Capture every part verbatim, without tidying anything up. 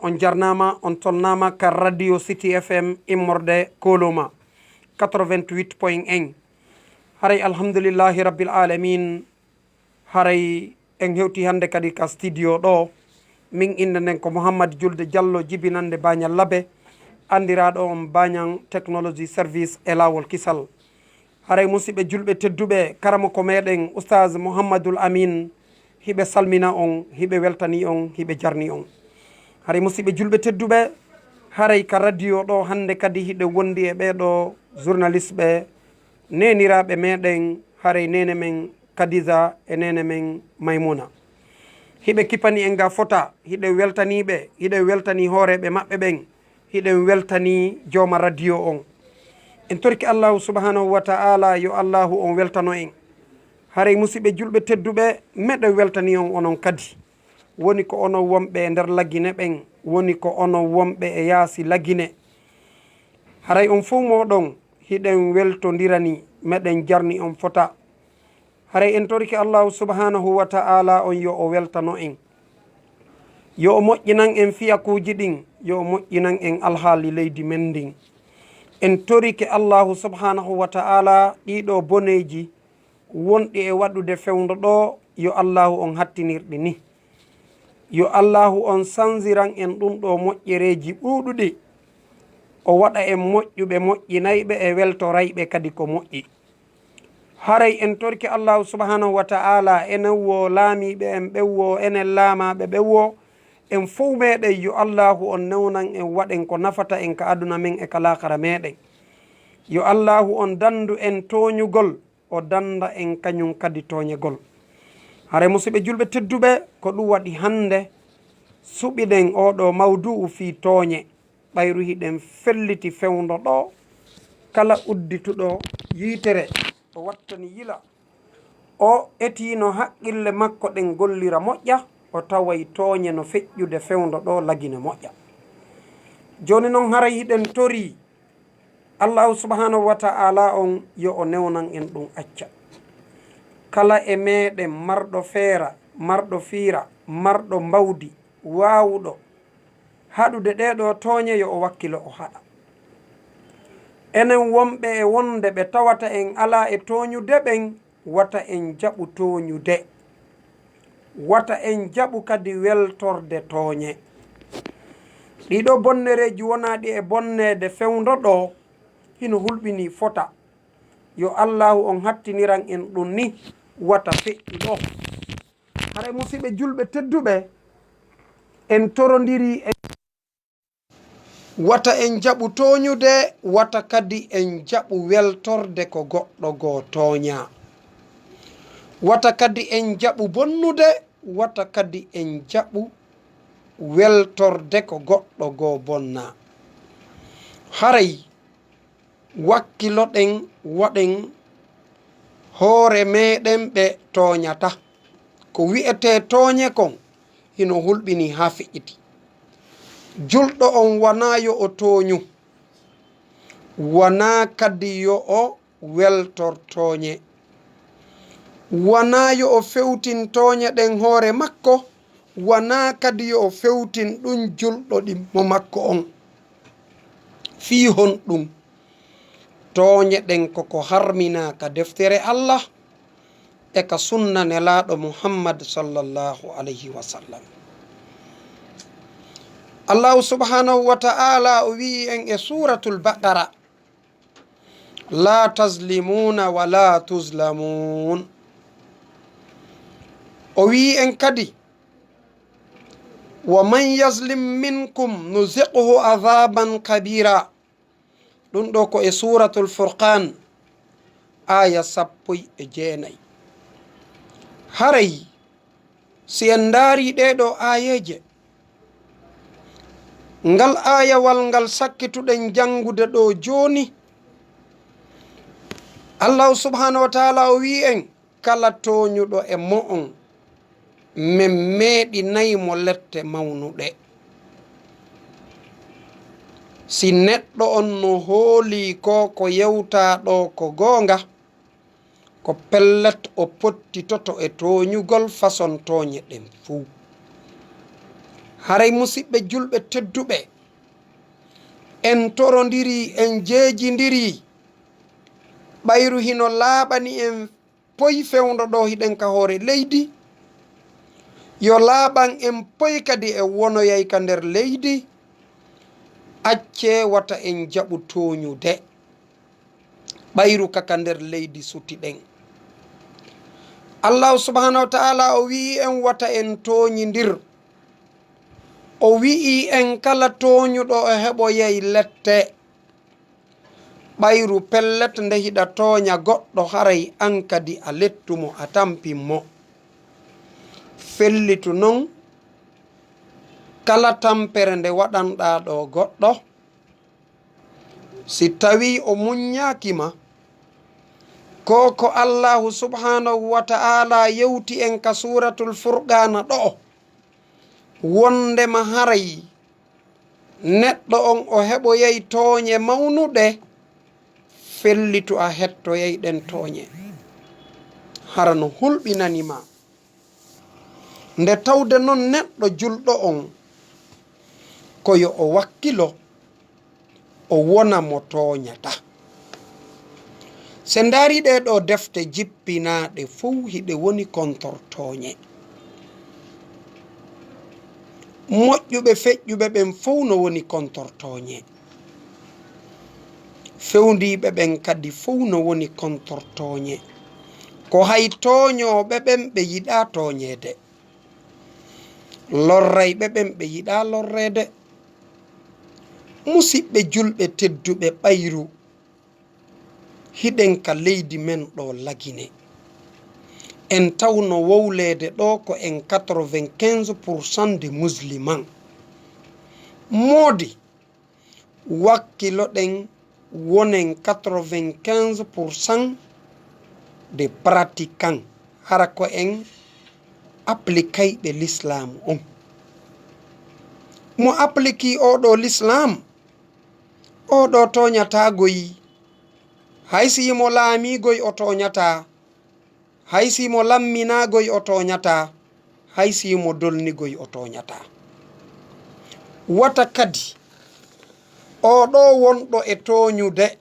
On jarnaama, on tolnaama ka Radio City F M immorde Koloma, quatre-vingt-huit point un. Haray alhamdulillahi rabbil alamin. Haray en hewti hannde kadi ka studio ɗo. Min innde nden ko Mouhammad Julde Diallo, jibinannde Bañal Labe, anndiraaɗo on Bañal Technology Service e Laawol Kisal. Haray musidɓe julɓe tedduɓe, karamoko meɗen Oustaz Mouhammadul Amin, hiɓe salmina on, hiɓe weltani on, hiɓe jarni on. Haray musidɓe julɓe tedduɓe, haray ka radio ɗo hannde kadi hiɗe wondi e ɓeeɗo journaliste ɓe, neeniraaɓe meɗen, haray neene men Kadiza e neene men Maymuna. Hiɓe kipani en ga fota, hiɗe weltani ɓe, hiɗe weltani hooreeɓe maɓɓe ɓen, hiɗen weltani jooma radio on. En torike Allahu subhanahu wa ta'ala, yo Allahu on weltano en. Haray musidɓe julɓe tedduɓe, meɗen weltani on onon kadi. Woni ko onon wonɓe e nder Lagine ɓen, woni ko onon wonɓe e yaasi Lagine. Haray on fow mooɗon hiɗen weltondirani, meɗen jarni on fota. Haray en torike Allahu subhanahu wa ta'ala on yo o weltano en. Yo o moƴƴinan en fiyakuuji ɗin, yo o moƴƴinan en alhaali leydi men ndin. En torike Allahu subhanahu wa ta'ala ɗiɗo boneeji wonɗi e waɗude fewndo ɗo, yo Allahu on hattinir ɗi ni. Yo Allahu on sanziran en ɗum ɗo moƴƴereeji ɗuuɗuɗi. O waɗa en moƴƴuɓe moƴƴinayɓe e weltorayɓe kadi ko moƴƴi. Haray en torike Allahu subhanahu wa ta'ala, enen wo laamiiɓe en ɓen wo, enen laamaaɓe ɓen wo, en fow meɗen yo Allahu on newnan en, waɗen ko nafata en ka aduna men e ka laakara meɗen. Yo Allahu on dandu en tooñugol, o danda en kañum kadi tooñegol. Haray musidɓe julɓe tedduɓe, ko ɗum waɗi hannde suɓiɗen oɗo mawdu'u fii tooñe. Ɓayru hiɗen felliti fewndo ɗo, kala uddituɗo yiitere o wattani yila, o etiino haqqille makko ɗen gollira moƴƴa, o taway tooñe no feƴƴude fewndo ɗo Lagine moƴƴa. Jooni non haray hiɗen torii Allahu subhanahu wa ta'ala on yo o newnan en ɗum acca. Kala e meɗen marɗo feera, marɗo fiira, marɗo mbawdi, waawuɗo haɗude ɗee ɗoo tooñe yo o wakkilo o haɗa. Enen wonɓe e wonde ɓe tawata en alaa e tooñude ɓen, wata en jaɓu tooñude. Wata en jaɓu kadi weltorde tooñe. Ɗii ɗoo bonnereeji wonaaɗi e bonneede fewndo ɗoo hino hulɓinii fota. Yo Allahu on hattiniran en ɗum ni wata feƴƴu ɗoo. Haray musidɓe julɓe tedduɓe, en torondiri e wata en jaɓu tooñude, wata kadi en jaɓu weltorde ko goɗɗo goo tooñaa. Wata kadi en jaɓu bonnude, wata kadi en jaɓu weltorde ko goɗɗo goo bonnaa. Haray wakkiloɗen, waɗen hoore meɗen ɓe tooñata. Ko wi'etee tooñe kon hino hulɓinii haa feƴƴiti. Julɗo on wanaa yo o tooñu, wanaa kadi yo o weltor tooñe, wanaa yo o fewtin tooñe ɗen hoore makko, wanaa kadi yo o fewtin ɗum julɗo ɗimmo makko on. Fii honɗum? Tooñe ɗen ko ko harminaa ka deftere Allah e ka sunna Nelaaɗo Muhammad sallallahu alayhi wa sallam. Allahu subhanahu wa ta'ala o wi'i en e Suuratul Baqara, "Laa tazlimuuna wa laa tuzlamuun." O wi'i en kadi, "Wa man yazlim minkum nuziqhu adhaban kabira." Ɗum ɗo ko e Suuratul Furqaan, aaya sappo e jeenay. Haray, si en ndaarii ɗee ɗoo aayeeje, ngal aayawal ngal sakkituɗen janngude ɗoo jooni, Allahu subhaanahu wa ta'aala o wi'i en, kala tooñuɗo e mo'on, men meeɗinay mo lette mawnuɗe. Si neɗɗo on no hoolii ko ko yewtaa ɗoo ko goonga, ko pellet o pottitoto e tooñugol fason tooñe ɗen fuu. Haray, musiɓɓe julɓe tedduɓe, en torondirii, en jeejindirii, ɓayru hino laaɓani en poy fewndo ɗoo hiɗen ka hoore leydi, yo laaɓan en poy kadi e wonoyay ka nder leydi. Accee wata en jaɓu tooñude, ɓayru ka ka nder leydi sutiɗen. Allaahu subhaanahu wa ta'aalaa o wi'i en wata en tooñindir. O wi'i en kala tooñuɗo o heɓoyay lette. Ɓayru pellet, nde hiɗa tooña goɗɗo, haray an kadi a lettu mo, a tampin mo. Fellitu non kala tampere nde waɗanɗaa ɗoo goɗɗo, si tawii o muññaaki ma, ko ko Allaahu subhaanahu wa ta'aalaa yewti en ka Suuratul Furqaana ɗoo, wondema haray neɗɗo on o heɓoyay tooñe mawnuɗe, fellitu a hettoyay ɗen tooñe. Hara no hulɓinani ma. Nde tawde non neɗɗo julɗo on, ko yo o wakkilo, o wona mo tooñata. Se ndaari ɗee ɗoo defte jippinaaɗe fow, hiɗe woni kontor tooñe. Moƴƴuɓe feƴƴuɓe ɓen fow no woni kontor tooñe. Fewndiiɓe ɓen kadi fow no woni kontor tooñe. Ko hay tooñooɓe ɓen ɓe yiɗaa tooñeede. Lorrayɓe ɓen ɓe yiɗaa lorreede. Musiɓɓe julɓe tedduɓe, ɓayru hiɗen ka leydi men ɗoo Lagine. En tawno wowleede ɗoo ko en quatre-vingt-quinze pour cent de musulmans. Moodi, wakkiloɗen wonen quatre-vingt-quinze pour cent de pratiquants, hara ko en applikayɓe lislaamu on. Mo appliki oo ɗoo lislaam, oo ɗoo tooñataa goy. Hay si mo laamii goy, o tooñataa. Hay si mo lamminaa goy, o tooñataa. Hay si mo dolni goy, o tooñataa. Wata kadi oo ɗoo wonɗo e tooñude,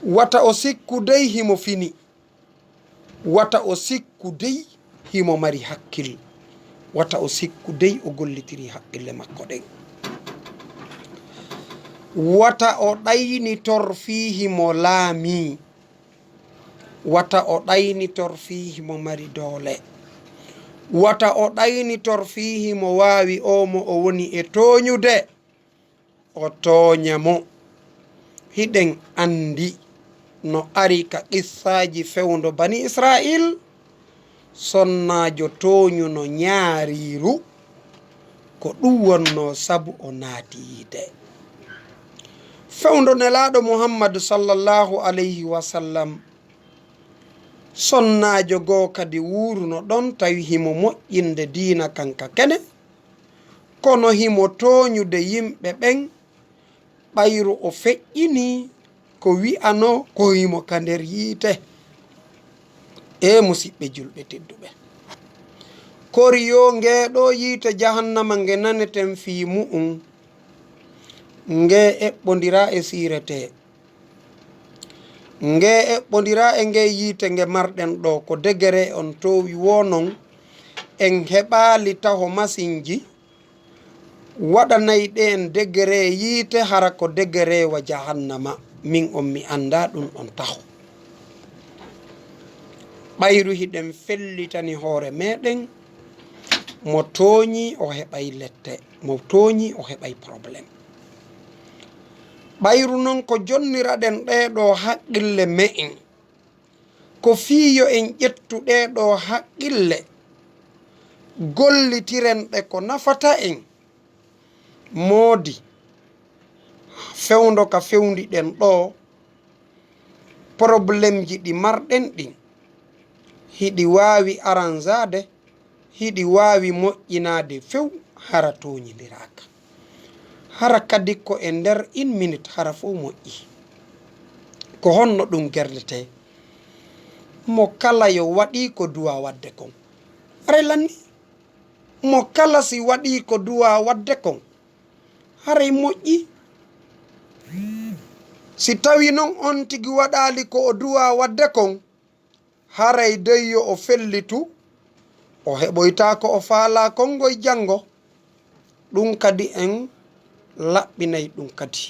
wata o sikku dey himo fini. Wata o sikku dey himo mari hakkil. Wata o sikku dey o gollitirii haqqille makko ɗen. Wata o ɗaynitor fii himo laamii. Wata o ɗaynitor fii himo mari doole. Wata o ɗaynitor fii himo waawi oo mo o woni e tooñude, o tooña mo. Hiɗen anndi no ari ka qissaaji fewndo Bani Israa'iil, sonnaajo tooñuno ñaariiru, ko ɗun wonnoo sabu o naati yiite. Fewndo Nelaaɗo Muhammadu, sallallaahu alayhi wa sallam, sonnaajo goo kadi wuuruno ɗon, tawi himo moƴƴinde diina kan ka kene. Kono himo tooñude yimɓe ɓen, ɓayru o feƴƴinii ko wi'anoo ko himo ka nder yiite. Ee musiɓɓe julɓe tedduɓe, kori yo ngee ɗoo yiite jahannama nge naneten fii mu'un, ngee eɓɓondiraa e siiretee. Ngee eɓɓondiraa e ngee yiite nge marɗen ɗoo, ko degeree on toowi woo non, en heɓaali taho masinji waɗanayɗe en degeree yiite, hara ko degeree wa jahannama, min on mi anndaa ɗun ɗon taho. Ɓayru hiɗen fellitani hoore meɗen, mo tooñii o heɓay lette, mo tooñii o heɓay problème. Ɓayru non ko jonniraɗen ɗee ɗoo haqqille me'en, ko fii yo en ƴettu ɗee ɗoo haqqille, gollitiren ɗe ko nafata en. Moodi, fewndo ka fewndiɗen ɗoo, problemji ɗi marɗen ɗin, hiɗi waawi aranzaade, hiɗi waawi moƴƴinaade few, hara tooñindiraaka. Hara kadi ko e nder une minute hara fow moƴƴi. Ko honno ɗun gerdetee? Mo kala yo waɗi ko duwaa waɗde kon. Aray lanni. Mo kala si waɗii ko duwaa waɗde kon, haray moƴƴi. Si tawii non on tigi waɗaali ko o duwaa waɗde kon, haray dey yo o fellitu, o heɓoytaa ko o faalaa kon ngoy janngo. Ɗun kadi en laɓɓinay ɗun kadi.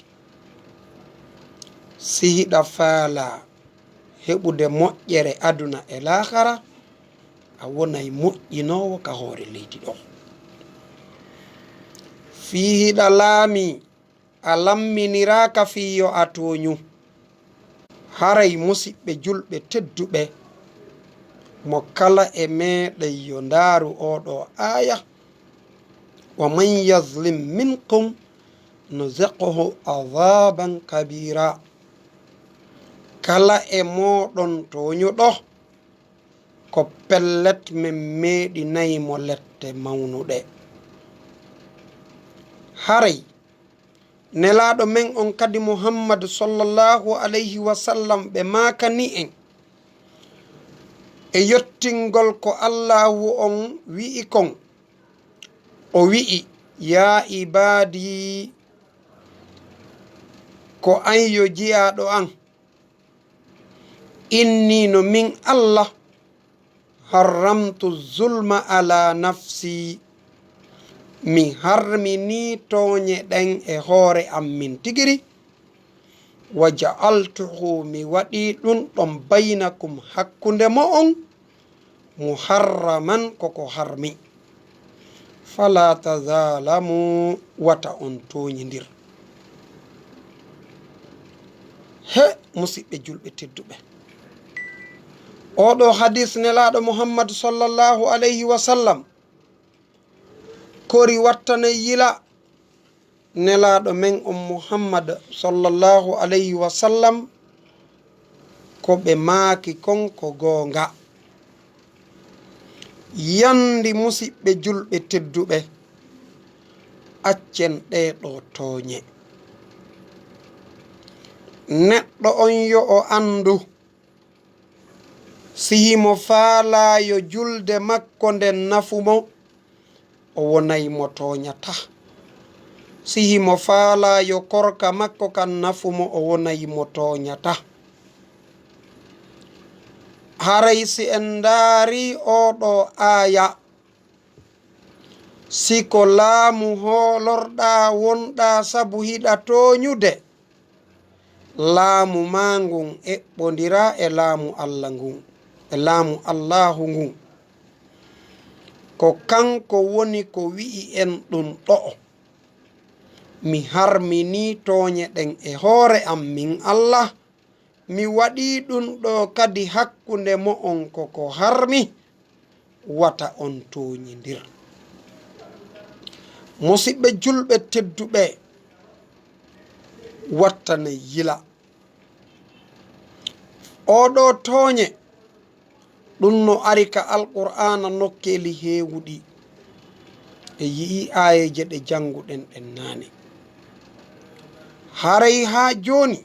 Si hiɗa faalaa heɓude moƴƴere aduna e laakara, a wonay moƴƴinoowo ka hoore leydi ɗoo. Fii hiɗa laamii, a lamminiraaka fii yo a tooñu. Haray musiɓɓe julɓe tedduɓe, mo kala e meɗen yo ndaaru oo ɗoo aaya, "Wa man yazlim minkum nuziqhu azaban kabira." Kala e mooɗon tooñuɗo, ko pellet men meeɗinay mo lette mawnuɗe. Haray Nelaaɗo men on kadi Muhammadu sallallahu alayhi wa sallam ɓe maakani en e yottingol ko Allaahu on wi'i kon. O wi'i, "Yaa ibaadii, ko an yo jiyaaɗo an. Inni no min Allah, harramtu zulma ala nafsi, mi harmini tooñe ɗen e hoore am min tigiri. Wa ja'altuhu, mi waɗi ɗun ɗon baynakum, hakkunde mo'on, muharraman, ko ko harmi. Fala tazalamu, wata on tooñindir." He musiɓɓe julɓe tedduɓe, oo ɗoo hadis Nelaaɗo Muhammadu sallallahu alayhi wa sallam kori wattanay yila Nelaaɗo men on Muhammad sallallahu alayhi wa sallam, ko ɓe maaki kon ko goonga. Yandi musiɓɓe julɓe tedduɓe, accen ɗee ɗoo tooñe. Neɗɗo on yo o andu, si himo faalaa yo julde makko nden nafu mo, o wonay mo tooñataa. Si himo faalaa yo korka makko kan nafu mo, o wonay mo tooñataa. Haray si en ndaarii oo ɗoo aaya, si ko laamu hoolorɗaa wonɗaa sabu hiɗa tooñude, laamu maa ngun eɓɓondiraa e laamu Alla ngun, e laamu Allaahu ngun. Ko kanko woni ko wi'i en ɗun ɗo'o. Mi harminii tooñe ɗen e hoore am min Alla, mi waɗii ɗun ɗoo kadi hakkunde mo'on ko ko harmi, wata on tooñindir. Musiɓɓe julɓe tedduɓe, wattanee yila. Oo ɗoo tooñe, ɗun no ari ka Alqur'aana nokkeeli heewuɗi. E yi'ii aayeeje ɗe jannguɗen ɗen naane. Haray haa jooni,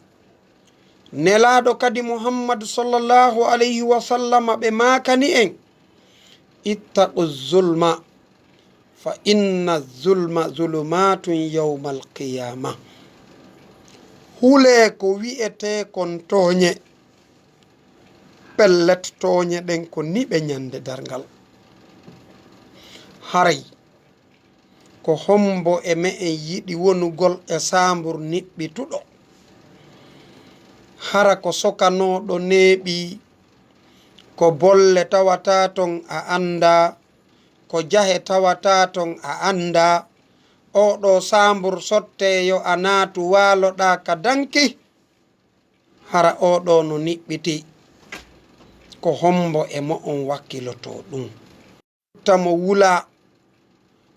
Nelaaɗo kadi Muhammadu sallallahu alayhi wa sallama ɓe maakani en, "Ittaqu zulma, fa inna zulma zulumaatun yawmal qiyaama." Hulee ko wi'etee kon tooñe. Pellet, tooñe ɗen ko niɓe ñande darngal. Haray ko hombo e me'en yiɗi wonugol e saambur niɓɓituɗo? Hara ko sokanooɗo neeɓi, ko bolle tawataa ton a anndaa, ko jahe tawataa ton a anndaa. Oo ɗoo saambur sottee yo a naatu, waaloɗaa ka danki. Hara oo ɗoo no niɓɓitii, ko hombo e mo'on wakkilotoo ɗun? Tamo wulaa,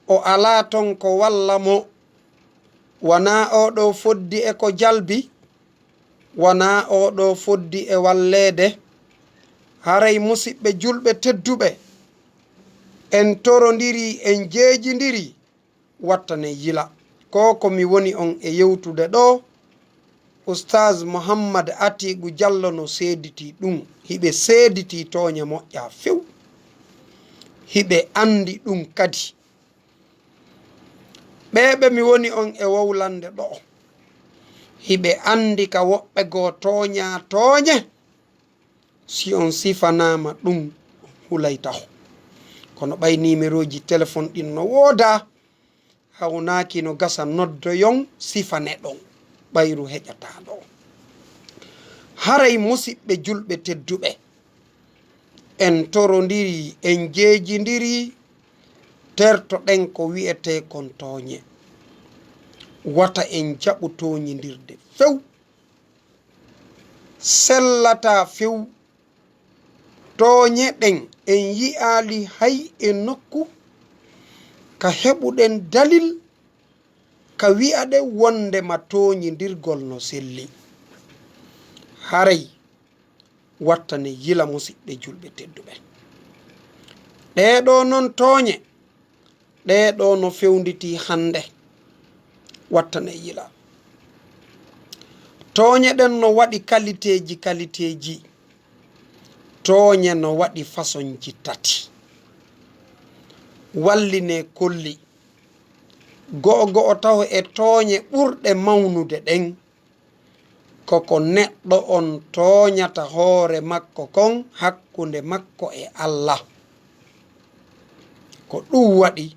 o alaa ton ko walla mo, wanaa oo ɗoo foddi e ko jalbi, wanaa oo ɗoo foddi e walleede. Haray musiɓɓe julɓe tedduɓe, en torondirii, en jeejindirii, wattanee yila. Ko ko mi woni on e yewtude ɗoo, Ustaaz Muhammad Atiigu Jallo no seeditii ɗun. Hiɓe seeditii tooñe moƴƴaa few. Hiɓe anndi ɗun kadi. Ɓee ɓe mi woni on e wowlande ɗo'o, hiɓe anndi ka woɓɓe goo tooñaa tooñe, si on sifanaama ɗum hulay taho. Kono ɓay niimerooji telefon ɗin no woodaa, hawnaaki no gasa noddoyon sifaneɗon, ɓayru heƴataa ɗo'o. Haray musiɓɓe julɓe tedduɓe, en torondirii, en jeejindirii, tertoɗen ko wi'etee kon tooñe. Wata en jaɓu tooñindirde few. Sellataa few. Tooñe ɗen en yi'aali hay e nokku ka heɓuɗen dalil ka wi'aɗe wondema tooñindirgol no selli. Haray wattane yila musiɓɓe julɓe tedduɓe. Ɗee ɗoo non tooñe, ɗee ɗoo no fewnditii hannde, wattane yila. Tooñe ɗen no waɗi kaliteeji kaliteeji. Tooñe no waɗi fasonji tati. Wallinee kolli. Go'o go'o taho e tooñe ɓurɗe mawnude ɗen, ko ko neɗɗo on tooñata hoore makko kon hakkunde makko e Allah. Ko ɗum waɗi,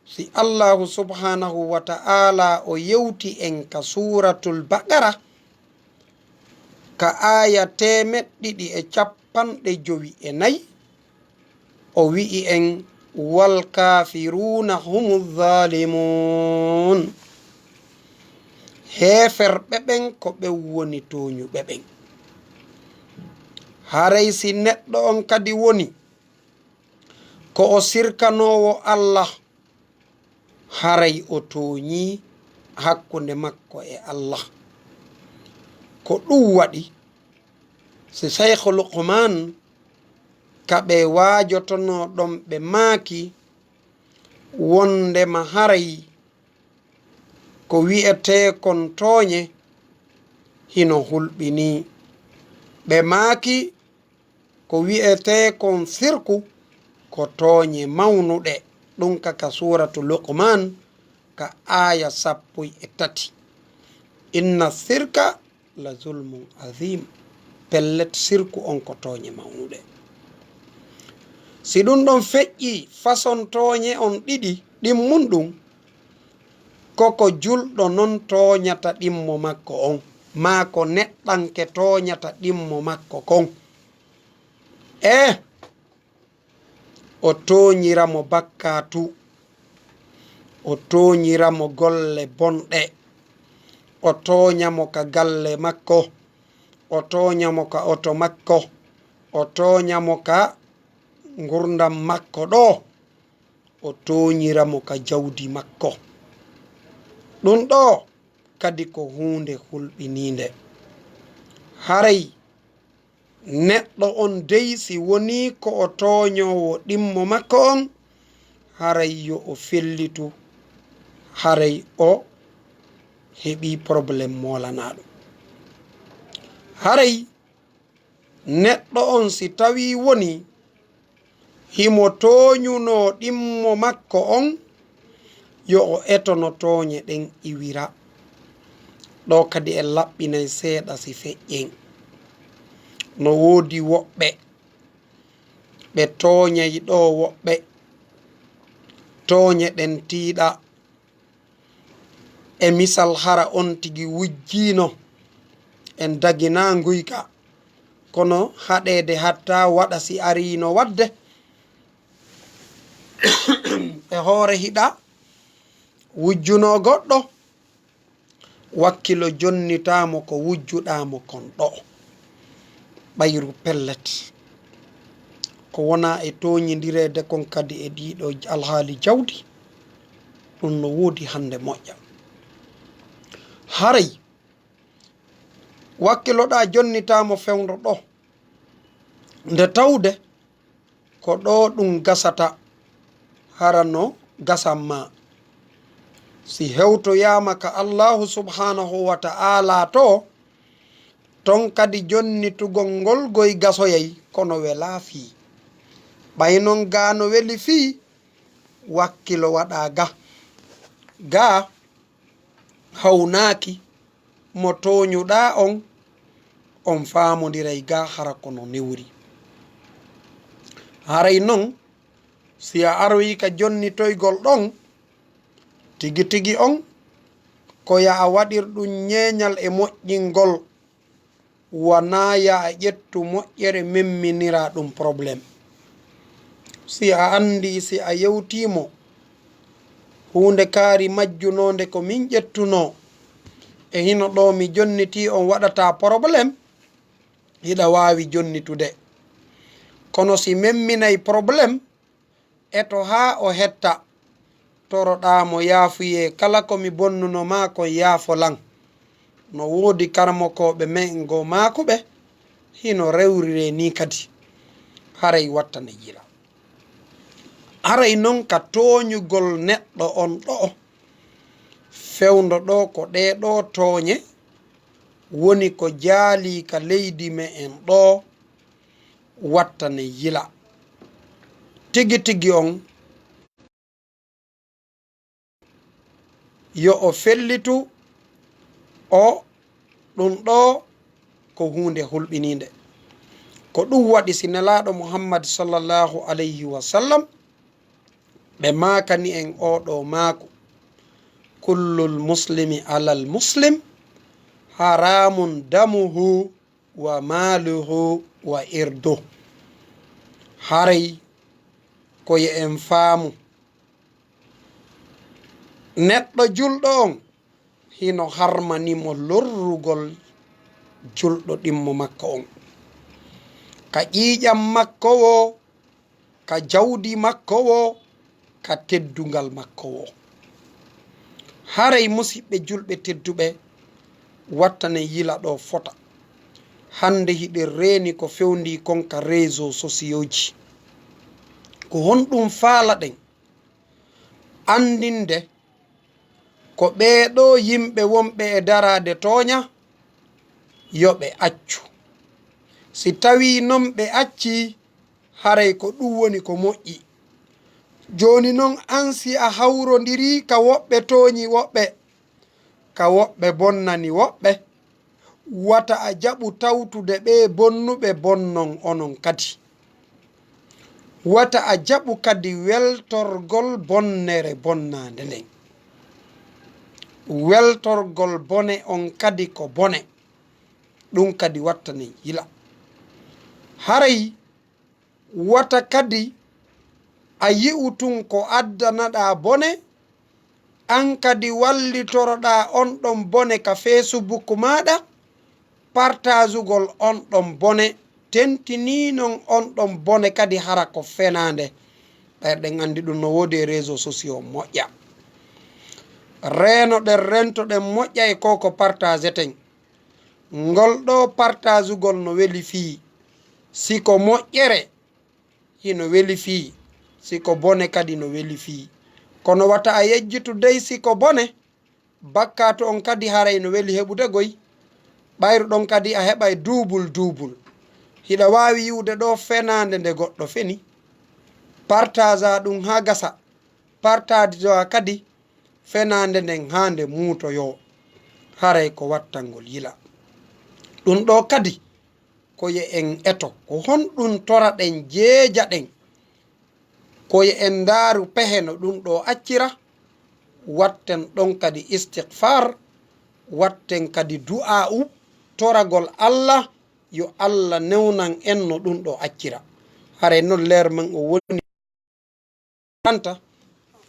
si Allaahu subhaanahu wa ta'aalaa o yewti en ka Suuratul Baqara, ka aaya teemeɗɗe ɗiɗi e cappanɗe jowi e nayi, o wi'i en, "Wal kaafiruuna humu zaalimuun." Heeferɓe ɓen ko ɓen woni tooñuɓe ɓen. Haray si neɗɗo on kadi woni ko o sirkanoowo Allah, haray o tooñii hakkunde makko e Allah. Ko ɗum waɗi, si Shaykh Luqman ka ɓe waajotonoo ɗon ɓe maaki, wondema haray ko wi'etee kon tooñe hino hulɓinii. Ɓe maaki, ko wi'etee kon sirku, ko tooñe mawnuɗe. Ɗum ka, ka suuratu Luqman, ka aaya sappo e tati. "Inna sirka la zulmun azim." Pellet, sirku on ko tooñe mawnuɗe. Si ɗum ɗon feƴƴi fason tooñe on ɗiɗi, ɗin mun ɗum, ko ko julɗo non tooñata ɗimmo makko on, maa ko neɗɗanke tooñata ɗimmo makko kon. Eh, o tooñira mo bakkaatu, o tooñira mo golle bonɗe, o tooña mo ka galle makko, o tooña mo ka oto makko, o tooña mo ka ngurndan makko ɗoo, o tooñira mo ka jawdi makko. Ɗum ɗoo kadi ko huunde hulɓiniinde. Haray neɗɗo on dey, si wonii ko o tooñoowo ɗimmo makko on, haray yo o fellitu, haray o heɓii problème moolanaaɗo. Haray neɗɗo on, si tawii wonii himo tooñunoo ɗimmo makko on, yo o etono tooñe ɗen iwira. Ɗoo kadi en laɓɓinay seeɗa si feƴƴen. No woodi woɓɓe ɓe tooñay ɗoo woɓɓe, tooñe ɗen tiiɗa. E misal, hara on tigi wujjiino, en daginaa nguyka, kono haɗeede hatta waɗa si ariino waɗde e hoore hiɗa wujjunoo goɗɗo, wakkilo jonnitaa mo ko wujjuɗaa mo kon ɗoo. Ɓayru pellet, ko wonaa e tooñindireede kon kadi e ɗiiɗoo alhaali jawdi, ɗum no woodi hannde moƴƴa. Haray wakkiloɗaa jonnitaa mo fewndo ɗoo, nde tawde ko ɗoo ɗum gasata, hara no gasan maa. Si hewtoyaama ka Allaahu subhaanahu wa ta'aalaa to, ton kadi jonnitugol ngol goy gasoyay, kono welaa fii. Ɓay non gaa no weli fii, wakkilo waɗaa ga. gaa hawnaaki mo tooñuɗaa on, on faamondiray gaa hara ko no newri. Haray non, si a aroyi ka jonnitoygol ɗon, tigi tigi on, ko ya a waɗir ɗum ñeeñal e moƴƴingol, wanaa ya a ƴettu moƴƴere memminiraa ɗum problème. Si a anndi, si a yewtii mo huunde kaari majjunoonde ko min ƴettunoo, e hino ɗoo mi jonnitii on waɗataa problème, hiɗa waawi jonnitude. Kono si memminay problème, eto haa o hetta, toroɗaa mo yaafuyee kala ko mi bonnuno maa kon yaafo lan. No woodi karamokooɓe men goo maakuɓe, hino rewriree nii kadi. Haray wattane yila. Haray non ka tooñugol neɗɗo on ɗoo, fewndo ɗoo ko ɗee ɗoo tooñe woni ko jaalii ka leydi me'en ɗoo, wattane yila. Tigi tigi on, yo o fellitu o, ɗum ɗoo ko huunde hulɓiniinde. Ko ɗum waɗi si Nelaaɗo Muhammad sallallahu alayhi wa sallam, ɓe maakani en oo ɗoo maaku: "Kullul muslimi alal muslim, haramun damuhu wa maaluhu wa irduh." Haray ko yo en faamu, neɗɗo julɗo on, hino harmani mo lorrugol julɗo ɗimmo makko on, ka ƴiiƴam makko woo, ka jawdi makko woo, ka teddungal makko woo. Haray, musiɓɓe julɓe tedduɓe, wattane yila ɗoo fota. Hannde hiɗen reeni ko fewndii kon ka réseaux sociaux ji. Ko honɗum faalaɗen anndinde? Ko ɓee ɗoo yimɓe wonɓe e daraade tooña, yo ɓe accu. Si tawii non ɓe accii, haray ko ɗum woni ko moƴƴi. Jooni non, an si a hawrondirii ka woɓɓe tooñi woɓɓe, ka woɓɓe bonnani woɓɓe, wata a jaɓu tawtude ɓee bonnuɓe bonnon onon kadi. Wata a jaɓu kadi weltorgol bonnere bonnaande nden. Weltorgol bone on kadi ko bone. Ɗum kadi wattane yila. Haray wata kadi a yi'u tun ko addanaɗaa bone, an kadi wallitoroɗaa on ɗon bone ka Facebook maaɗa, partageugol on ɗon bone, tentinii non on ɗon bone kadi hara ko fenaande. Ɓay eɗen anndi ɗum no woodi e réseaux sociaux moƴƴa. Reenoɗen, rentoɗen moƴƴa e ko ko partageten. Ngol ɗoo partageugol no weli fii, si ko moƴƴere, hino weli fii, si ko bone kadi no weli fii. Kono wata a yejjitu dey si ko bone, bakkaatu on kadi haray no weli heɓude goy. Ɓayru ɗon kadi a heɓay duubul duubul. Hiɗa waawi yi'ude ɗoo fenaande nde goɗɗo feni, partagea ɗum haa gasa, partagea kadi fenaande nden haa nde muutoyoo, haray ko wattangol yila. Ɗum ɗoo kadi, ko yo en eto, ko honɗum toraɗen, jeejaɗen, ko yo en ndaaru pehe no ɗum ɗoo accira, watten ɗon kadi istighfar, watten kadi du'aa'u, toragol Allah, yo Allah newnan en no ɗum ɗoo accira. Haray non leer man o woni anta,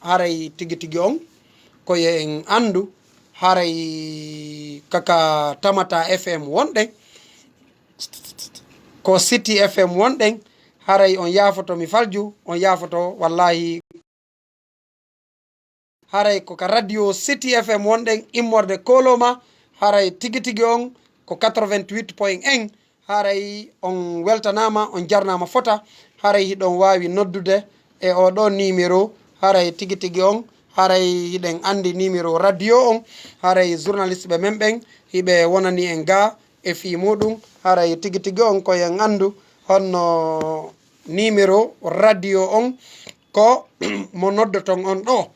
haray tigi tigi on, ko yo en anndu, haray kaka Tamata F M wonɗen, ko City F M wonɗen, haray on yaafoto mi falju, on yaafoto wallahi. Haray ko ka radio City F M wonɗen immorde Koloma, haray tigi tigi on ko quatre-vingt-huit point un, haray on weltanaama, on jarnaama fota, haray hiɗon waawi noddude e oo ɗoo numéro, haray tigi tigi on, haray hiɗen anndi numéro radio on, haray journaliste ɓe men ɓen hiɓe wonani en gaa e fii muuɗum, haray tigi tigi on ko en anndu honno numéro radio on ko mo noddoton on ɗoo.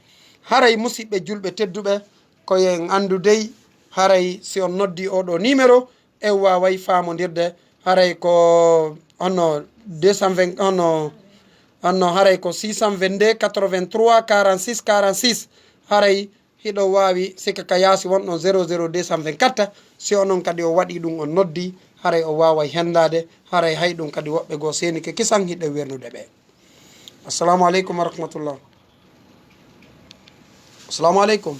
Haray, musidɓe julɓe tedduɓe, ko en anndu dey, haray si on noddi oɗo numéro, en waaway faamondirde. Haray ko honno deux cent vingt, honno, honno haray ko six cent vingt-deux quatre-vingt-trois quarante-six quarante-six. Haray hiɗo waawi sikka ka yaasi won ɗon zéro zéro deux cent vingt-quatre. Si onon kadi o waɗi ɗum, on noddi, haray o waaway henndaade, haray hay ɗum kadi woɓɓe goo seenike kisan hiɗen wernude ɓe. Assalamu aleykum wa rahmatullah. Assalamu aleykum.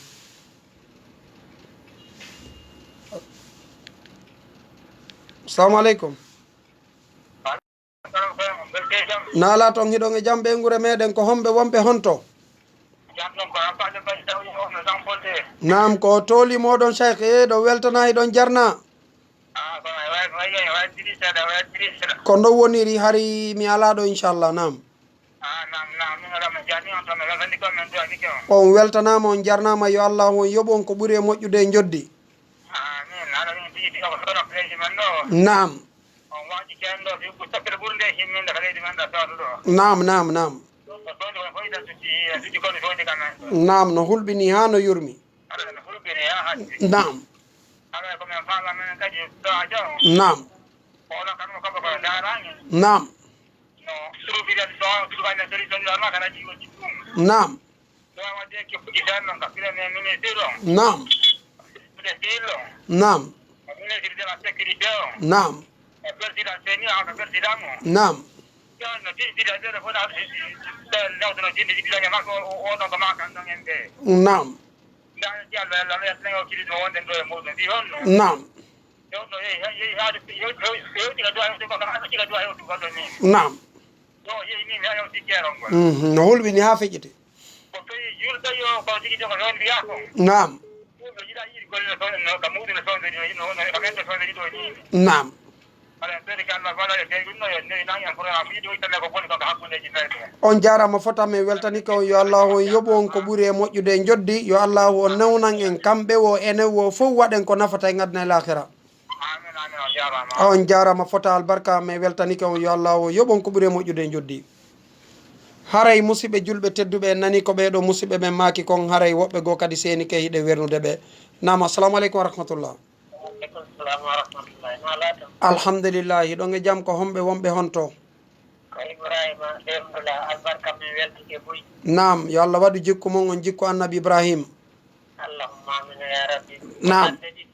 Assalamu aleykum. Naala toon hiɗon e jam, ɓeynguure meɗen, ko homɓe wonɓe honto? Naam, ko tooli mooɗon Cheikh, e ɗo weltana, hiɗon jarna. Ko ɗo woniri, hari mi alaa ɗo, inchallah. Naam. On weltanaama, on jarnaama, yo Allahu on yoɓu on ko ɓuri e moƴƴude e njoddi. Naam. Naam, naam, naam. Naam, no hulɓini haa no yurmi. Naam. Naam. Naam. Naam. Naam. Naam. Naam. Naam. Naam. Naam. Mhm. No hulɓini haa feƴƴiti. Naam. Naam. On jaaraama fota, min weltanike on, yo Allahu on yoɓu on ko ɓuri e moƴƴude e njoddi, yo Allahu on newnan en kamɓe wo enen wo fof, waɗen ko nafata en aduna e laakhira. Amin, amin, on jaaraama. On jaaraama fota, albarka, min weltanike on, yo Allahu on yoɓu on ko ɓuri e moƴƴude e njoddi. Haray musidɓe julɓe tedduɓe, en nani ko ɓee ɗo musidɓe men maaki kon, haray woɓɓe goo kadi seenike hiɗen wernude ɓe. Naam, assalamu aleykum wa rahmatullah. Alhamdulillah, hiɗon e jam, ko homɓe wonɓe honto? Ko Ibrahima Demdula, albarka, min weltike buy. Naam, yo Allah waɗu jikku mon on jikku Annabi Ibrahim. Allahumma amin ya rabbi. Naam. Hannde ɗi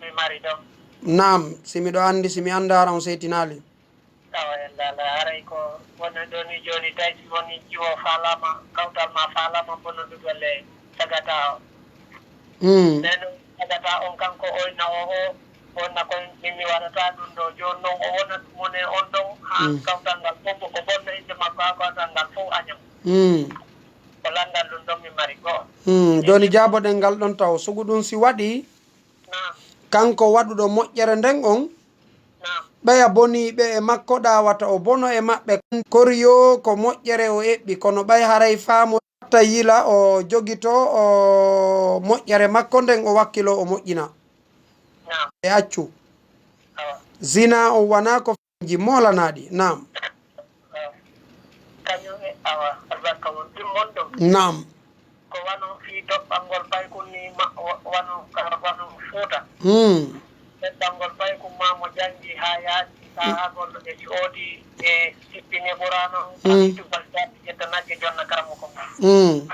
mi mari ɗon. Naam, si miɗo anndi, si mi anndaara on seytinaali. Awa, en dala, haray ko wona ɗo ni jooni, tawi si woni jiwo faalaama, kawtal ma faalaama bonondugol e tagata o. Mm. Nden tagata on kanko oyna o, o wonna ko min mi waɗata ɗum ɗo. Jooni noon o wona ɗum woni on ɗon, haa kawtal ngal fof o bonna innde makko, haa kawtal ngal fof aña mo. Mm. Ko lanndal ɗum ɗon mi mari goo. Mm. Jooni jaaboɗen ngal ɗon taw. Sugu ɗum si waɗi, naam, kanko waɗuɗo moƴƴere nden on, naam, ɓeya boniiɓe e makko, ɗaawata o bono e maɓɓe. Koriyo ko moƴƴere o eɓɓi, kono ɓay haray faamo watta yila o jogito o moƴƴere makko nden, o wakkilo o moƴƴina. Naam. E accu. Awa. Zina on wona ko feeji moolanaɗi. Naam. Awa. Kañum e, awa, albarka mon. Ɗum mon ɗum. Naam. Ko wano fii toɓɓangol paykun ni ma-, wa-, wano ka, wano Fuuta. Hmm. Toɓɓangol paykun ma mo janngi haa yaaji, sahaagol e si oodi e sippine Qur'aana on, hmm, ka tubal jaabi ƴetta nagge jonna karamoko mum. Hmm.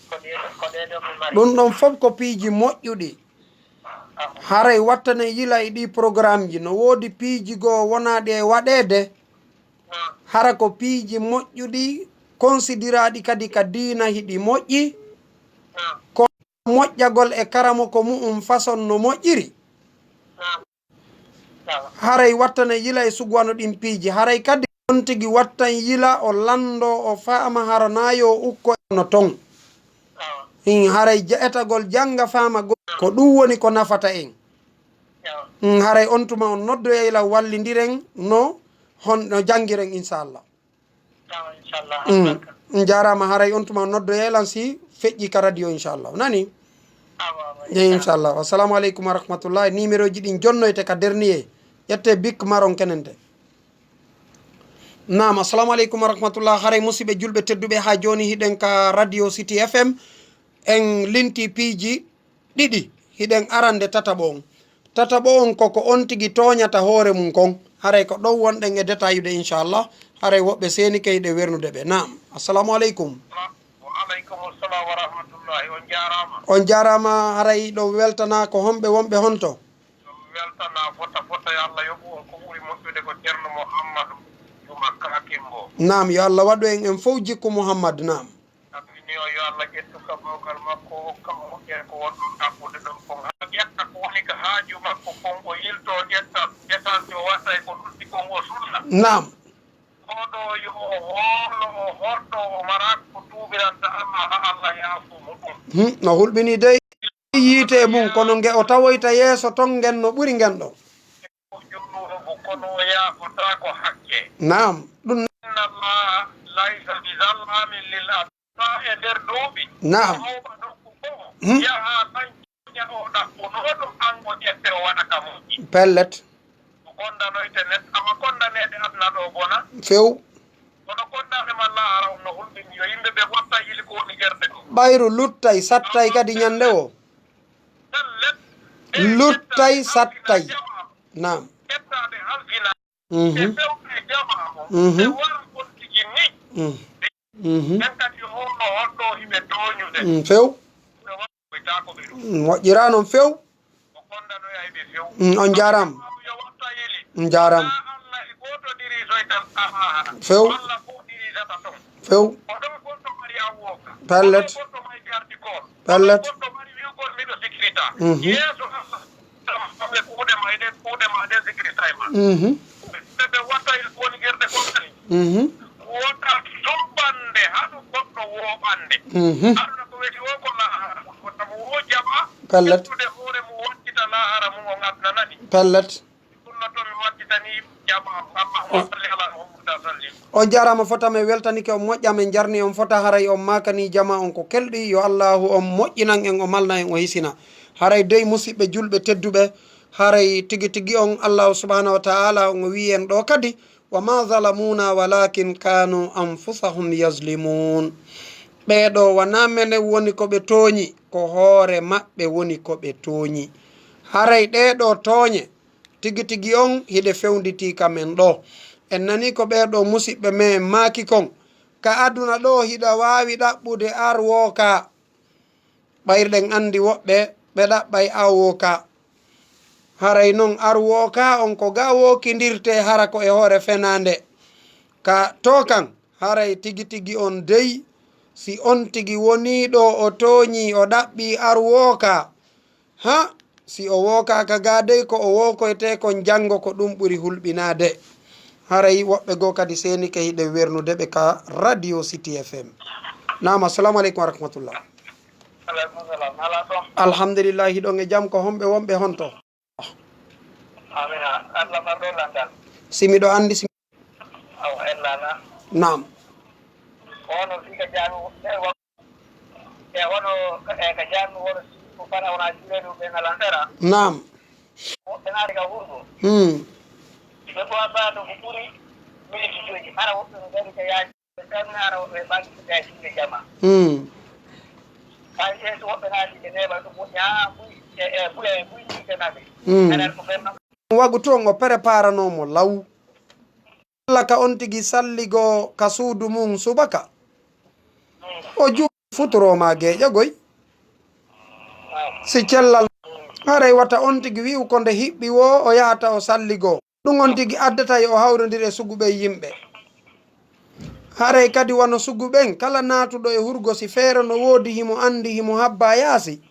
Ko ɗee, ko ɗee ɗoo mi mari. Ɗum ɗon fof ko piiji moƴƴuɗi. Haray wattane yila e ɗi programmeji. No woodi piiji goo wonaaɗi e waɗeede. Hara ko piiji moƴƴuɗi, konsidiraaɗi kadi ka diina hiɗi moƴƴi. Ko moƴƴagol e karamoko mu'um façon no moƴƴiri. Haray wattane yila e sugu wano ɗin piiji. Haray kadi on tigi wattan yila o lanndo, o faama hara na yo ukko e no ton. Awa. Hin haray je-, etagol jannga faama go-, ko ɗum woni ko nafata en. Awa. Hin haray on tuma on noddoyay lan wallindiren no hon, no janngiren, inchallah. Awa, inchallah. Mm. Albarka. On jaaraama, haray on tuma on noddoyay lan si feƴƴi ka radio, inchallah. Nani? Awa, awa, eh, inchallah. Assalamu aleykum wa rahmatullah. Numéroji ɗin jonnoyte ka dernier. Ƴette bic marron kenente. Naam, assalamu aleykum wa rahmatullah. Haray musidɓe julɓe tedduɓe, haa jooni hiɗen ka radio City F M. En linti piiji ɗiɗi, hiɗen arande tataɓo on. Tataɓo on koko on tigi tooñata hoore mum kon. Haray ko ɗon wonɗen e detayude, inchallah. Haray woɓɓe seenike hiɗen wernude ɓe. Naam. Assalamu aleykum. Wa aleykum salam wa rahmatullahi. On jaaraama. On jaaraama. Haray ɗo weltana ko honɓe wonɓe honto? Ɗum weltana fota fota, yo Allah yoɓu on ko ɓuri moƴƴude ko Ceerno Muhammadu Juma Kakimbo. Naam, yo Allah waɗu en en fow jikku Muhammadu, naam. Amini o, yo Allah ƴettu ka bawgal makko, hokka mo moƴƴere ko wonɗon ɗaɓɓude ɗon kon. Haa ƴetta ko woni ka haaju makko kon, o yilto, o ƴetta essence, o waɗa e ko lutti kon, o sunna. Naam. Oɗo yo o hoolo, o hoɗɗo, o mara ko tuubiranta Allah, haa Allah yaafo mo ɗum. Hmm, no hulɓini dey yiite e mum, kono nge o tawoyta yeeso ton ngen no ɓuri ngen ɗon. Junuubu, kono o yaafotaako hakke. Naam, ɗum. Inna Allaha laysa bi zallamin lil abid. E nder duuɓi. Naam. Mawɓa nokku goo. Hmm. Yaha tan ƴeeña o ɗaɓɓunooɗo, an o ƴette o waɗa ka moƴƴi. Pellet. O kondanoyte net, awa kondaneede aduna ɗo bona. Few. Kono kondaade ma laara on no hulɓini, yo yimɓe ɓe watta yili ko woni ƴerde ko. Ɓayru luttay, sattay kadi ñande o. Pellet. Luttay, sattay. Naam. Ƴettaade halfina. Mhm. E fewɓe jamaa o. Mhm. E wara on tigi ni. Mm. Mhm. Ɓen kadi yo honno honno hiɓe tooñude. Mm, few. Ɓe waɗoytaako ɓe ɗum. Mm, moƴƴiraa noon few. O kondanoya e ɓe few. Mm, on jaaraama. Yo watta yili. Mm, jaaraama. Haa Allah e gooto dirisoy tan. Aha, aha. Few. Allah ko dirisata ton. Few. O ɗo goɗɗo mari awoka. Pellet. O ɗo goɗɗo mari gardi koon. Pellet. O ɗo goɗɗo mari wi'ugol miɗo sikirita. Mhm. Yeeso Allah. Ɓe kuuɗe ma, eɗen kuuɗe ma, eɗen sikirta e ma. Mhm. Ɓe, ɓe watta e woni gerde kon kadi. Mhm. Wota sumbande haɗu goɗɗo woɓande. Mhm. Aduna ko weti o ko laahara mum. Wota mo wo jaɓa. Pellet. Ƴettude hoore mum wattita laahara mum on aduna nani. Pellet. Ɗum no to mi wattitani jamaa. Allahumma salli ala Muhammad wa sallim. On jaaraama fota, men weltanike, on moƴƴa, men jarni on fota, haray on maakani jamaa on ko kelɗi. Yo Allaahu on moƴƴinan en, o malna en, o hisina. Haray dey, musiɓɓe julɓe tedduɓe, haray tigi tigi on, Allaahu subhaanahu wa ta'aala on o wi'i en ɗo kadi, "Wa ma zalamuna walakin kanu anfusahum yazlimun." Ɓee ɗo wanaa menen woni ko ɓe tooñi, ko hoore maɓɓe woni ko ɓe tooñi. Haray ɗee ɗo tooñe, tigi tigi on hiɗe fewnditii ka men ɗo. En nanii ko ɓee ɗo musiɓɓe men maaki kon. Ka aduna ɗo hiɗa waawi ɗaɓɓude ar woo ka. Ɓayri ɗen anndi woɓɓe ɓe ɗaɓɓay ar woo ka. Haray non ar woo ka on ko ga wookindirtee hara ko e hoore fenaande. Ka to kan, haray tigi tigi on dey, si on tigi wonii ɗo o tooñii, o ɗaɓɓii ar woo ka, ha, si o wookaaka ga dey, ko o wookoytee kon janngo, ko ɗum ɓuri hulɓinaade. Haray woɓɓe goo kadi seenike hiɗen wernude ɓe ka Radio City F M. Naam, assalamu aleykum wa rahmatullah. Aleykum salam. Alaa toon? Alhamdulillahi, hiɗon e jam, ko honɓe wonɓe honto? Amina. Allah marɗo landal. Si miɗo anndi, si Awa, ella na. Naam. Ko hono fii ka jaami, e wa-, e hono ka, e ka jaami woro si ko fara wona juureeɗo ɓe ngalan fera. Naam. Woɓɓe naati ka hurgo. Hmm. Ɓe ko wasata ko ɓuri miniti joyi. Hara woɓɓe no ngari ka yaaji. Ɓe tawi hara woɓɓe ɓangi ɓe juuɗe jama. Hmm. Hay yeeso woɓɓe naati ɓe neeɓa ɗum moƴƴi haa buy, e, e, buy, e, buy ni ɓe naɓe. Hmm. Anan ko ɓe Wagu toon o preparanoo mo law. Alla ka on tigi salligoo ka suudu mum subaka. O juuti futuro maa geeƴa goy. Si cellal, haray wata on tigi wi'u ko nde hiɓɓi woo o yahata o salligoo. Ɗum on tigi addata yo o hawrondir e sugu ɓen yimɓe. Haray kadi wano sugu ɓen, kala naatuɗo e hurgo si feere no woodi himo anndi himo habba yaasi.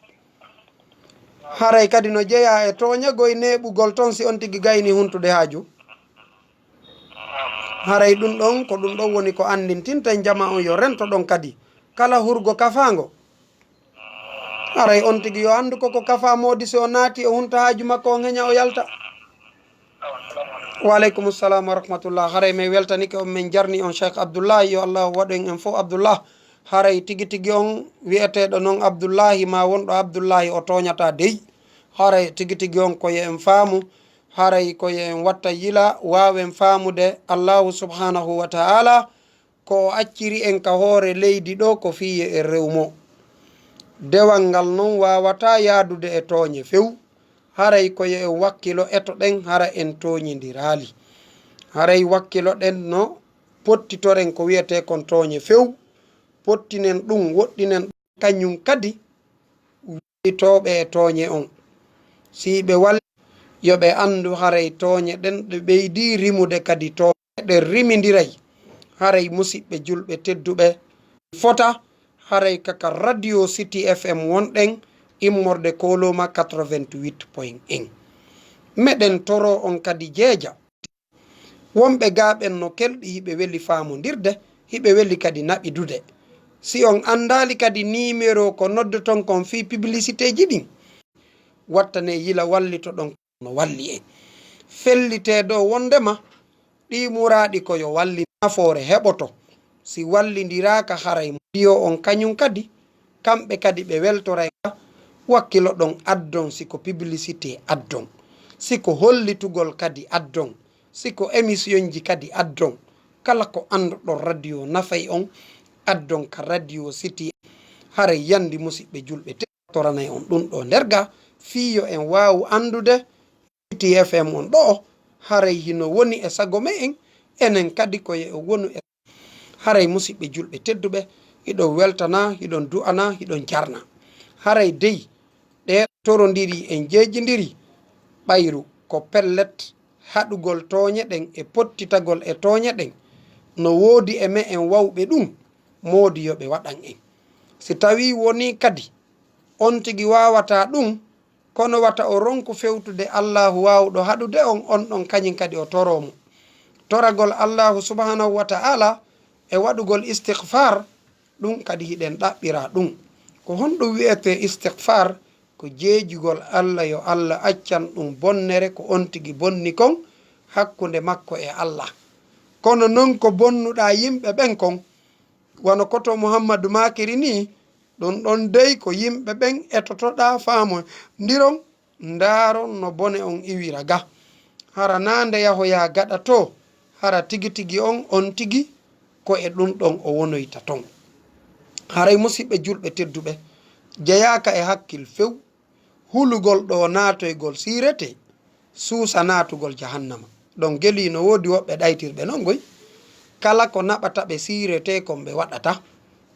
Haray kadi no jeyaa e tooñagoy neeɓugol ton si on tigi gayni huntude haaju. Haray ɗum ɗon, ko ɗum ɗon woni ko anndintinten jamaa on yo rento ɗon kadi. Kala hurgo kafaango, haray on tigi yo anndu ko ko kafaa moodi si o naati o hunta haaju makko on heña o yalta. Wa aleykum salam wa rahmatullah. Haray men weltanike on, men jarni on Cheikh Abdullahi, yo Allah waɗu en en fof Abdullah. Haray tigi tigi on wi'eteeɗo non Abdullahi ma wonɗo Abdullahi o tooñataa dey. Haray tigi tigi on ko yo en faamu, haray ko yo en watta yila waawen faamude Allahu subhanahu wa ta'ala ko o acciri en ka hoore leydi ɗo ko fii yo en rew mo. Dewal ngal non waawataa yaadude e tooñe few. Haray ko yo en wakkilo, etoɗen hara en tooñindiraali. Haray wakkiloɗen no pottitoren ko wiyetee kon tooñe few. Pottinen ɗum, woɗɗinen ɗum. Kañum kadi wallitooɓe e tooñe on. Si ɓe wal-, yo ɓe anndu haray tooñe ɗen ɗe ɓeydii rimude kadi tooñe ɗen rimindiray. Haray musiɓɓe julɓe tedduɓe fota, haray kaka Radio City F M wonɗen immorde Koloma quatre-vingt-huit point un. Meɗen toroo on kadi jeeja. Wonɓe gaa ɓen no kelɗi, hiɓe weli faamondirde, hiɓe weli kadi naɓidude. Si on anndaali kadi niimero ko noddoton kon fii piblisiteeji ɗin, wattanee yila wallitoɗon no walli en. Fellitee dow wonndema ɗii muraaɗi ko yo walli nafoore heɓoto. Si wallindiraaka, haray mo diyo on kañum kadi, kamɓe kadi ɓe weltoray ka. Wakkiloɗon addon, si ko piblisitee addon, si ko hollitugol kadi addon, si ko emisiyonji kadi addon, kala ko annduɗon radio nafay on, addon ka Radio City. Haray yandi musiɓɓe julɓe te-, toranay on ɗum ɗo nder ga, fii yo en waawu anndude City F M on ɗo, haray hino woni e sago me'en, enen kadi ko yo en wonu e. Haray musiɓɓe julɓe tedduɓe, hiɗon weltana, hiɗon du'ana, hiɗon jarna. Haray dey, ɗe torondiri en jeejindiri, ɓayru ko pellet haɗugol tooñe ɗen e pottitagol e tooñe ɗen, no woodi e me'en wawɓe ɗum, moodi yo ɓe waɗan en. Si tawii wonii kadi on tigi waawataa ɗum, kono wata o ronku fewtude Allaahu waawuɗo haɗude on, on ɗon kañum kadi o toroo mo. Toragol Allaahu subhaanahu wa ta'aala e waɗugol istighfar, ɗum kadi hiɗen ɗaɓɓira ɗum. Ko honɗum wi'etee istighfar? Ko jeejugol Alla, yo Alla accan ɗum bonnere ko on tigi bonni kon hakkunde makko e Alla. Kono non ko bonnuɗaa yimɓe ɓen kon, wano koto Muhammadu maakiri nii, ɗum ɗon dey ko yimɓe ɓen etotoɗaa faamondiron, ndaaron no bone on iwira ga. Hara naa nde yahoyaa gaɗa too, hara tigi tigi on, on tigi ko e ɗum ɗon o wonoyta ton. Haray musiɓɓe julɓe tedduɓe, jeyaaka e hakkil few, hulugol ɗo naatoygol siirete, suusa naatugol jahannama. Ɗon gelii no woodi woɓɓe ɗaytirɓe non goy. Kala ko naɓata ɓe siirete kon ɓe waɗata.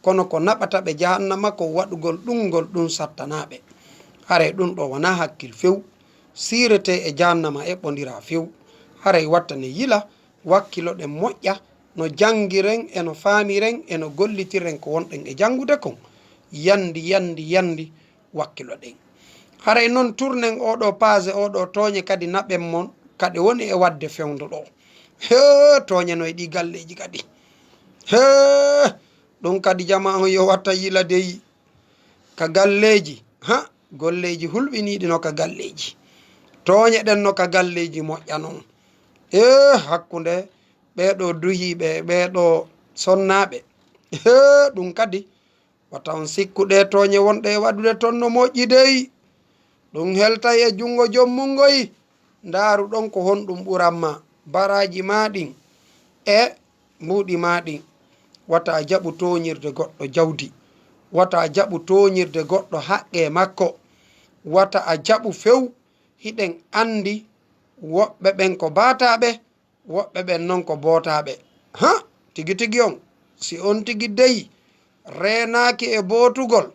Kono ko naɓata ɓe jahannama ko waɗugol ɗum ngol ɗum sattanaa ɓe. Haray ɗum ɗo wanaa hakkil few. Siirete e jahannama eɓɓondiraa few. Haray wattane yila, wakkiloɗen moƴƴa, no janngiren e no faamiren e no gollitiren ko wonɗen e janngude kon. Yandi, yandi, yandi, wakkiloɗen. Haray non turnen oɗo page, oɗo tooñe kadi naɓen mon, kaɗe woni e waɗde fewndo ɗo. Hee, tooñe no e ɗi galleeji kadi. Hee, ɗum kadi jama on yo watta yila dey. Ka galleeji, ha, golleeji hulɓiniiɗi no ka galleeji. Tooñe ɗen no ka galleeji moƴƴa non. Ee, hakkunde ɓee ɗo duhiiɓe, ɓee ɗo sonnaaɓe. Ee, ɗum kadi, wata on sikku ɗee tooñe wonɗe e waɗude ton no moƴƴi dey. Ɗum heltay e junngo joom mum ngoy. Ndaaru ɗon ko honɗum ɓuran ma, baraaji maa ɗin e mbuuɗi maa ɗin. Wata a jaɓu tooñirde goɗɗo jawdi. Wata a jaɓu tooñirde goɗɗo haqqee makko. Wata a jaɓu few. Hiɗen anndi woɓɓe ɓen ko baataaɓe, woɓɓe ɓen non ko bootaaɓe. Ha! Tigi tigi on, si on tigi dey reenaaki e bootugol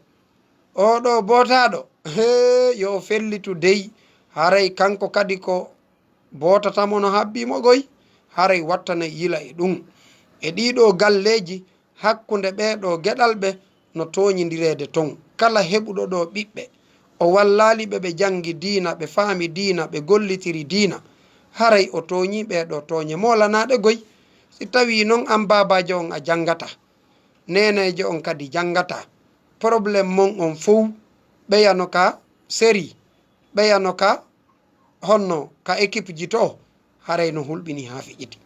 oo ɗoo bootaaɗo, hee, yo o fellitu dey, haray kanko kadi ko bootata mo no habbii mo goy, haray wattanay yila e ɗum. E ɗii ɗoo galleeji, hakkunde ɓee ɗoo geɗalɓe no tooñindireede ton. Kala heɓuɗo ɗoo ɓiɓɓe, o wallaali ɓe, ɓe janngi diina, ɓe faami diina, ɓe gollitiri diina, haray o tooñii ɓee ɗoo tooñe moolanaaɗe goy. Si tawii non aan baabaajo on a janngataa, neeneejo on kadi janngataa, problème mon on fow ɓeyano ka seri, ɓeyano ka honno ka équipe ji to, haray no hulɓini haa fiƴiti.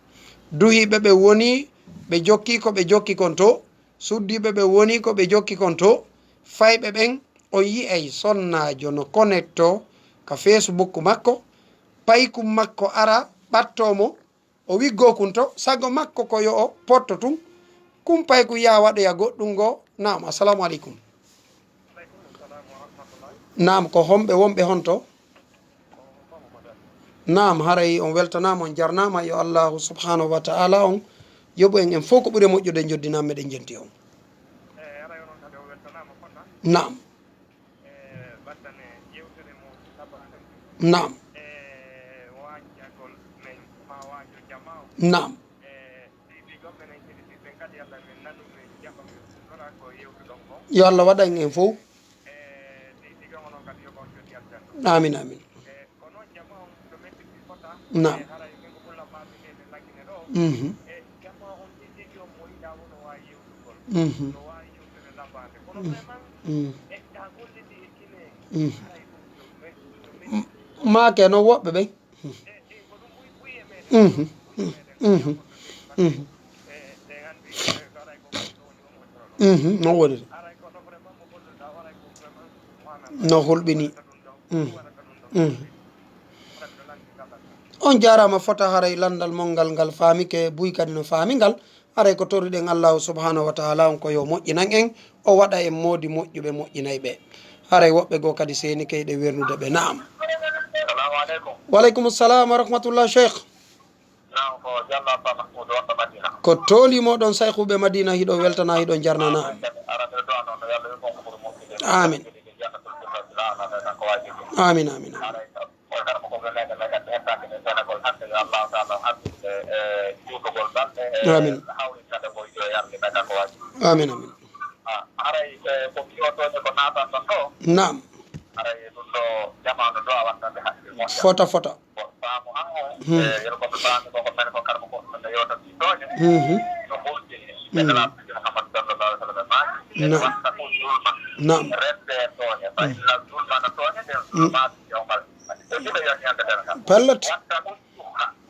Duhiiɓe ɓe woni ɓe jokki ko ɓe jokki kon to, suddiiɓe ɓe woni ko ɓe jokki kon to, fayɓe ɓen on yi'ay sonnaajo no connecto ka Facebook makko, paykum makko ara ɓatto mo, o wiggoo kun to, sago makko ko yo o potto tun, kun paykum yaa waɗoya goɗɗum goo. Naam, assalamu aleykum. Naam, ko homɓe wonɓe honto? Naam, haray on weltanaama, on jarnaama. Yo Allahu subhanahu wa ta'ala on yoɓu en, en fof ko ɓuri moƴƴude njoddinaa meɗen jenti on. Naam. Naam. Naam. Yo Allah waɗan en fof. Amin, amin. Naam. Mhm. Mhm. Mhm. Mhm. M-, maake no woɓɓe ɓen. Mhm. Mhm. Mhm. Mhm. No woni de. No hulɓini. Mhm. Mhm. On jaaraama fota, haray lanndal mon ngal, ngal faamike, buy kadi no faami ngal. Haray ko torruɗen Allahu subhanahu wa ta'ala on ko yo moƴƴinan en, o waɗa en moodi moƴƴuɓe moƴƴinay ɓe. Haray woɓɓe goo kadi seeni keyɗe wernude ɓe. Naam. Salamu aleykum. Wa aleykum salam wa rahmatullah, Cheikh. Naam, ko Jallo Abba Mahmoud wonɗo Madina. Ko tooli moɗon Saykuɓe Madina, hiɗo weltana, hiɗo jarnana. Amin. Amin. Amin. Amin, amin, amin. Amin. Amin, amin. Haray, eh, ko mbiyotoɗe ko naatan ɗon ɗo. Naam. Haray ɗum ɗo jamaanu ɗo a wattande hakkille moƴƴa. Fota, fota. Ko faamu an o, hmm, eh, yeru ko ɓe faami ko, ko men ko karmo ko ɗum ɗo yewta ɗi tooñe. Mhm. No hulɓini. Hmm. Ɓe nana Muhammad sallallahu alaihi wasallam maaki. Naam. Watta ko zulma. Naam. Rende e tooñe. Fa inna zulma na tooñe ɗen, hmm, zulmaatu yawmal qiyamati. Ko ɗiɗo yon ñande nder ngal. Pellet. Watta ko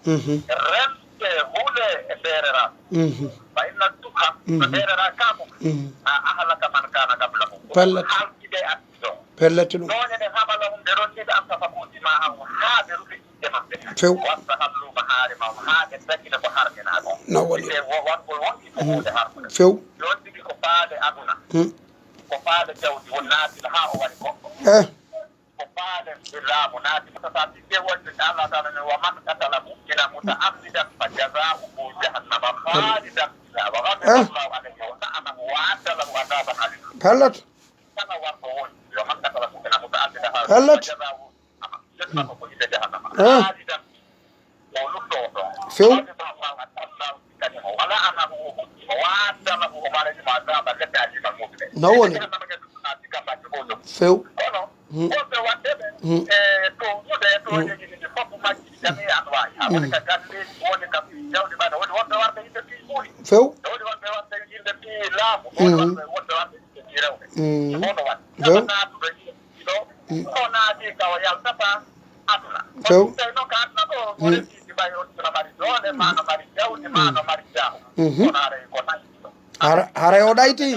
Mhm. Remte hule e seereraaɓe. Mhm. Fa inna suka, mhm, no seereraa kaamu, mhm, a ahlaka man kana qablakum. Pellet. Halkide e addi ɗo. Pellet ɗum. Noone ɗe habala hum, ɓe ronnide an safakuuji ma an, haa ɓe rufi ƴiƴƴe maɓɓe. Few. Wasta halluuma haare ma on, haa ɓe dagina ko harminaa kon. No woni. Ɓe wo-, wangol wonki ko, mhm, huunde harmude. Few. Ɗon tigi ko faale aduna. Hmm. Ko faale jawdi woni naatila haa o waɗi goɗɗo. Eh. Ko faale e laamu naati ko tata ɓiɓɓe wonɓe Allah taala ne, wa man qatala mu'minan muta'ammidan fa jazaa'uhu jahannama khalidan fiha wa ghadiba Allahu alayhi wa la'anahu wa a'adda lahu adhaban alima. Pellet. Kala warɗo woni, yo man qatala mu'minan muta'ammidan fa jazaa'uhu jahannama. Pellet. Jahannama ko inde jahannama. Eh. Khalidan O lutto o ɗon. Few. Wala ana o hukki o waddama o marani ma dama ledde alima muɓɓe. No woni. Few. Kono, hmm, wonɓe waɗde ɓe, hmm, e to ñude, to, hmm, ñeñi ɗi fof majji jami an wawi. A woni ka galleji, woni ka jawdi mbaɗa, woni wonɓe warde yimɓe pi ɓuri. Few. Woni wonɓe warde yimɓe pi laamu, woni, hmm, wonɓe, wonɓe warde yimɓe pi rewɓe. Hmm. Hono waɗi. Few. Kala naatuɗo ɗiɗo, mm, o naati ka o yaltata aduna. Few. Kono tawi noon ka aduna ɗo, mm, ko resi si mbayi on no mari doole, ma no mari jawdi, ma, mhm, no mari jaahu. Mhm. Kono haray ko nayi ɗo. Hara-, haray o ɗayti.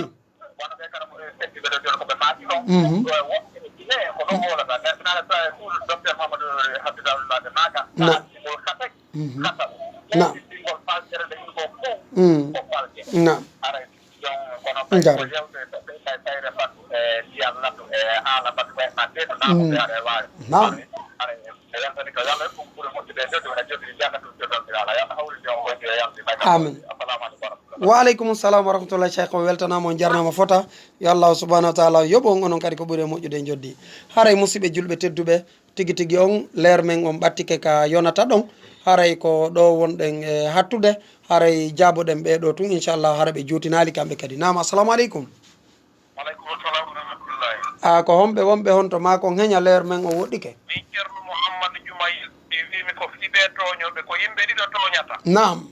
Wano ɓe kala ko ɓe setti ɓe ɗo jooni ko ɓe maaki ɗo. Mhm. Ko e woɓɓe e Guinée, ko ɗo wowlata. Mais finale, so e suudu docteur Mamadou Hafidahullah ɓe maaka. Na. Sa tingol kata, mhm, kata. Na. Tingol faltere nde yimɓe fof, mm, ko falke. Na. Haray Naam. Amin. Wa aleykum salam wa rahmatullahi, Cheikh. O weltanaama, on jarnaama fota. Yo Allahu subhanahu wa taala yoɓ on, onon kadi ko ɓuri e moƴƴude e njoddi. Haray musidɓe julɓe tedduɓe, tigi tigi on, leer men on ɓattike ka yonata ɗon. Haray ko ɗo wonɗen e hattude. Haray jaaboɗen ɓee ɗoo tun, inchallah, hara ɓe juutinaali kamɓe kadi. Naam, assalamu aleykum. Wa aleykum salam wa rahmatullahi. A, ko homɓe wonɓe honto, maa kon heña, leer men o woɗɗike? Min Ceerno Mouhammadu Jumayil, mi wiimi ko fii ɓee tooñooɓe, ko yimɓe ɗiɗo tooñata. Naam.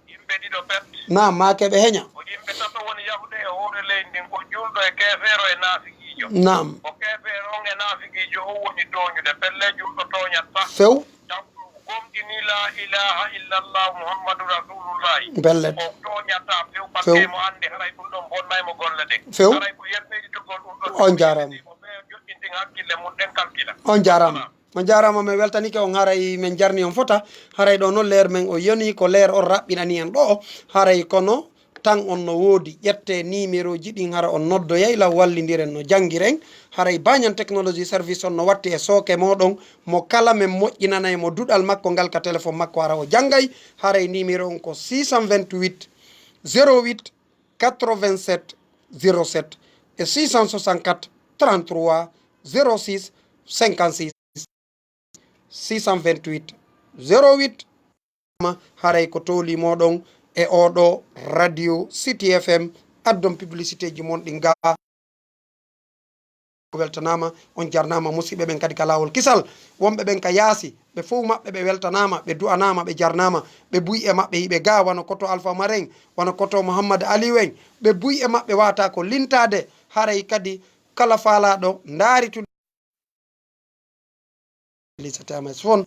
Yimɓe ɗiɗo pet. Naam, maa keɓe heña. Ko yimɓe tato woni yahude e hoore leydi ndin, ko juulɗo e keefeero e naafiqiijo. Naam. Ko keefeero on e naafiqiijo on woni tooñude, pellet juulɗo tooñataa. Few. Taw gomɗini laa ilaaha illallah Muhammadu Rasuulullaahi. Pellet. O tooñataa few, few, paske mo anndi haray ɗum ɗon bonnay mo golle ɗen. Few. Haray ko yemɓeyditugol ɗum ɗon. On jaaraama. Mo ɓe joɗɗintin hakkille mum ɗen kalkila. On jaaraama. On jaaraama, min weltanike on, haray min jarni on fota. Haray ɗo noon leer men o yoni, ko leer on raɓɓinani en ɗo. Haray kono tan on no woodi. Ƴettee niimerooji ɗin, hara on noddoyay law, wallindiren no janngiren. Haray Banyan Technology Service on no watti e sooke mooɗon, mo kala men moƴƴinanay mo duɗal makko ngal ka telefon makko, hara o janngay. Haray niimero on ko six cent vingt-huit zéro huit quatre-vingt-sept zéro sept e six cent soixante-quatre trente-trois zéro six cinquante-six. Six cent vingt-huit zéro huit. Haray ko tooli mooɗon e oɗo radio City F M, addon publicité ji mon ɗin ga. Weltanaama, on jarnaama, musiɓɓe ɓen kadi ka laawol kisal. Wonɓe ɓen ka yaasi, ɓe fow maɓɓe ɓe weltanaama, ɓe du'anaama, ɓe jarnaama. Ɓe buy e maɓɓe hiɓe ga, wano koto Alpha Maren, wano koto Mouhammad Aliou en. Ɓe buy e maɓɓe wata ko lintaade, haray kadi kala faalaaɗo ndaari tun. Lisa Thomas Fon.